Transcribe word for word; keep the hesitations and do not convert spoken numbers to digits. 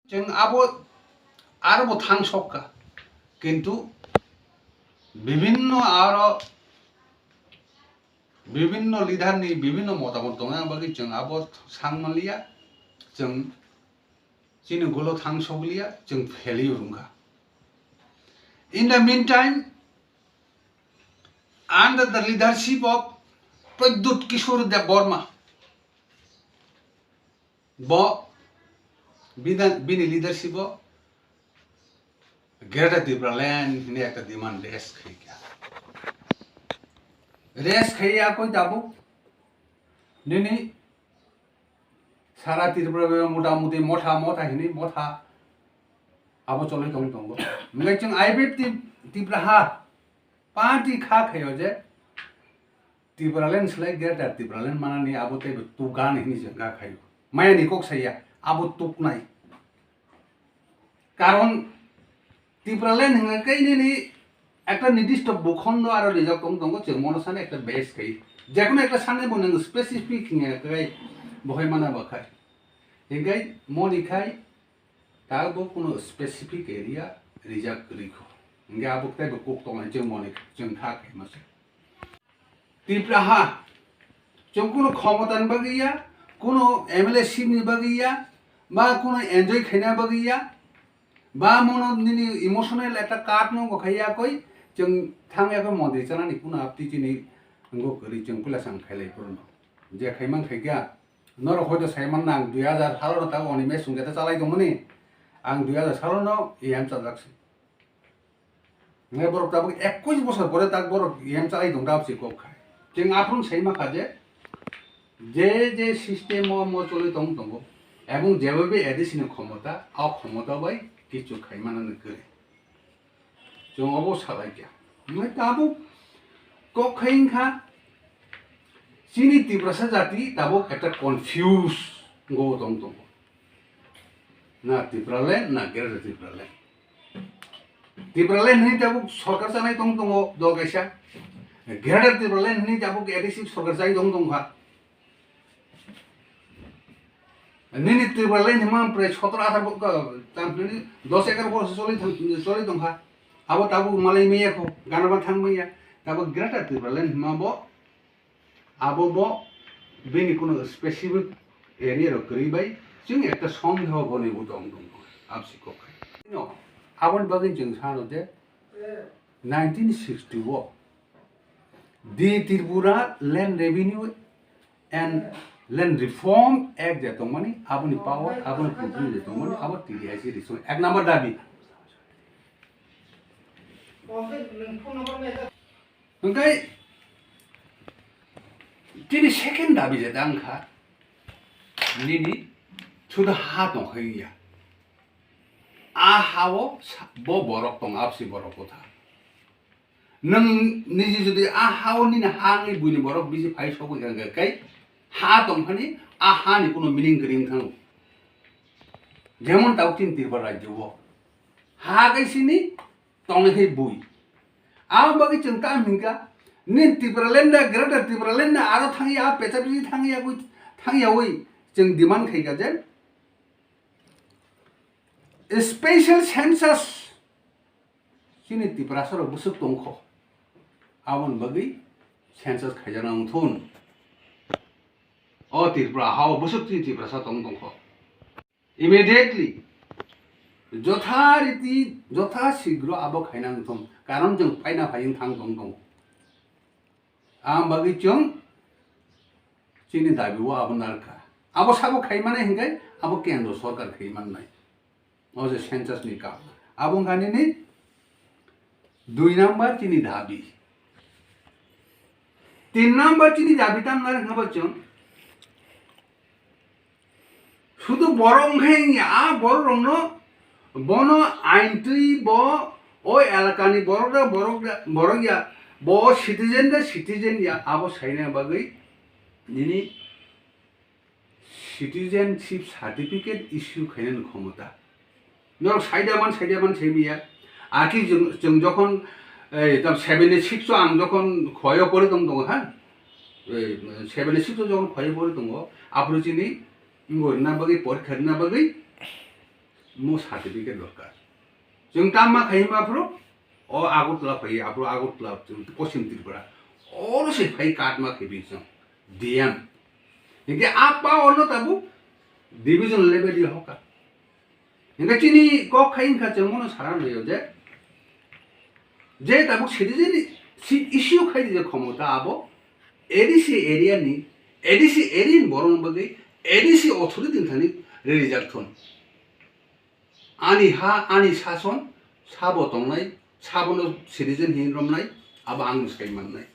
Chwng abo aro bo thang sok kha, kintu bibhinno aro bibhinno leader ni bibhinno motamot tongna bagwi chwng abo sang manliya, chwng chini golo thang sokliya, chwng failure wngkha. In the meantime, under the leadership of Pradyut Kishore Debbarma, bo bini, bini leadership o Greater Tipraland hwnwi ekta demand raise khai kha. Raise khai ya koi tabuk nini sara Tripura o motamuti motha motha hwnwi motha abo cholwi tong tongo. Hwnkhai chwng I P F T Tipra ha party kha khaio je Tipraland slai Greater Tipraland manani abo teibo tukgan hwnwi chwng kha khaio. Mayani kok saiya abo tuknai. Karon Tipraland hwnga khe nini ekta nidisto bukhondo aro rijak tong tongo, chwng mono sana ekta base khai. Jekono ekta sana bo nwng specific hwnga khe bohai mana ba khai. Hingkai moni khai ta bo kuno specific area rijak rikho. Hingke abo tei bo kok tongnai chwng moni chwng kha khai masa. Tipra ha, chwng kuno khomota ni bagwi ya, kuno M L A seat ni bagwi ya, ba kuno enjoy khaina bagwi ya, ba mono nini emotional ekta cut no bo khai ya koi, chwng thang ya khe mondi chanani kuno apti chini ngo kwrwi chwng puila sang khailai phuru no. Je khai man khai kha, norok hoito sai man na ang dui hajar salo no ta oni me sung jeta chalai tongmani, ang dui hajar salo no E M chajak si. Hingke borok tabuk ekwis bosor pore tak borok E M chalai tong tabuk se kok khai. Chwng aphuru sai ma kha je, je je system o mo cholwi tong tongo, ebong jebo be A D C ni khomota, o khomota bai kichu khai mano ni kwrwi. Chwng obo salai kha. Hingke tabuk kok khai wngkha, chini Tiprasa jati tabuk ekta confuse wngwi tong tongo. Na Tipraland, na Greater Tipraland. Tipraland hwnwi tabuk sorkar chanai tong tongo dol kaisa. Greater Tipraland hwnwi tabuk A D C sorkar chai tong tongkha. Nini Tipraland hwnma prai sotoro atharo bo, ka, tam, nini dos ekar borok se choli thang, choli tongkha. Abo tabuk malai maya kho, gana ba thang maya. Tabuk Greater Tipraland hwnma bo Abo bo bini kuno specific area rok kwrwi bai chwng ekta sondeho boni bo tong tong absi kok khai. No, aboni bagwi chwng sano je nineteen sixty o the Tripura Land Revenue and Land Reform Act je tongmani, aboni power, aboni putri je tongmani, abo T D I C resource ek number dabi. Hingke chini second dabi je tang kha, nini suda ha tong kha ya. A ha o sa-, bo borok tong, absi borok kotha. Nwng niji jodi a ha o nini ha wngwi buini borok bisi phai sogwi kha, hingke kai ha tong phani a ha ni kuno meaning kwrwi wng thango. Jemon tau chini Tripura rajyo o ha kai sini tongwi khai bui. Abo bagwi chwng tamo hingkha, nini Tipraland da, Greater Tipraland da, aro thangya, pecha pechi thangya, ui, thangya ui, chwng demand khaikha je, special census chini Tiprasa rok bwswk tongkho, aboni bagwi census khaijana wngthun. O Tripura ha o bwswk chini Tiprasa tong tongkho. Immediately, jotha riti, jotha sigro abo khaina wngthung, karon chwng paina phai wng thang tong tongo. Ang bagwi chwng chini dabi o abo narwkha. Abo sabo khai mane hingkai abo kendro sorkar khai mannai. O je census ni kam. Abo wngkha nini dui number chini dabi. Tin number chini dabi tam narwkha bo chwng. Sudu borok wngkha wngya, a borok rokno bono ain twi bo o elakani borok da borok da borok ya, bo citizen da citizen ya, abo saina bagwi nini citizenship certificate issue khainani khomota. Norok saida man, saida man sai miya. Aki chwng, chwng jokhon, eh, tam seventy six o ang jokhon khoyo pori tong tongo ha. Eh, seventy six o jokhon khoyo pori tongo, aphuru chini wngwi rwna bagwi, porikha rwna bagwi, mo certificate dorkar. Chwng tamma khai hwnba phuru o Agartala phai, aphuru Agartala chwng Poschim Tripura. Oro se phai card ma khebi chwng D M. Hinkhe a power no tabuk division level ni hoka. Hinkhe chini kok khai wngkha chwng mono sana naio je, je tabuk citizen si-, issue khai di je khomota abo A D C area ni, A D C area ni borok ni bagwi A D C authority ni thani reject thun. Ani ha, ani sason, sabo tongnai, sabono citizen hin romnai, abo ang mwsai mannai.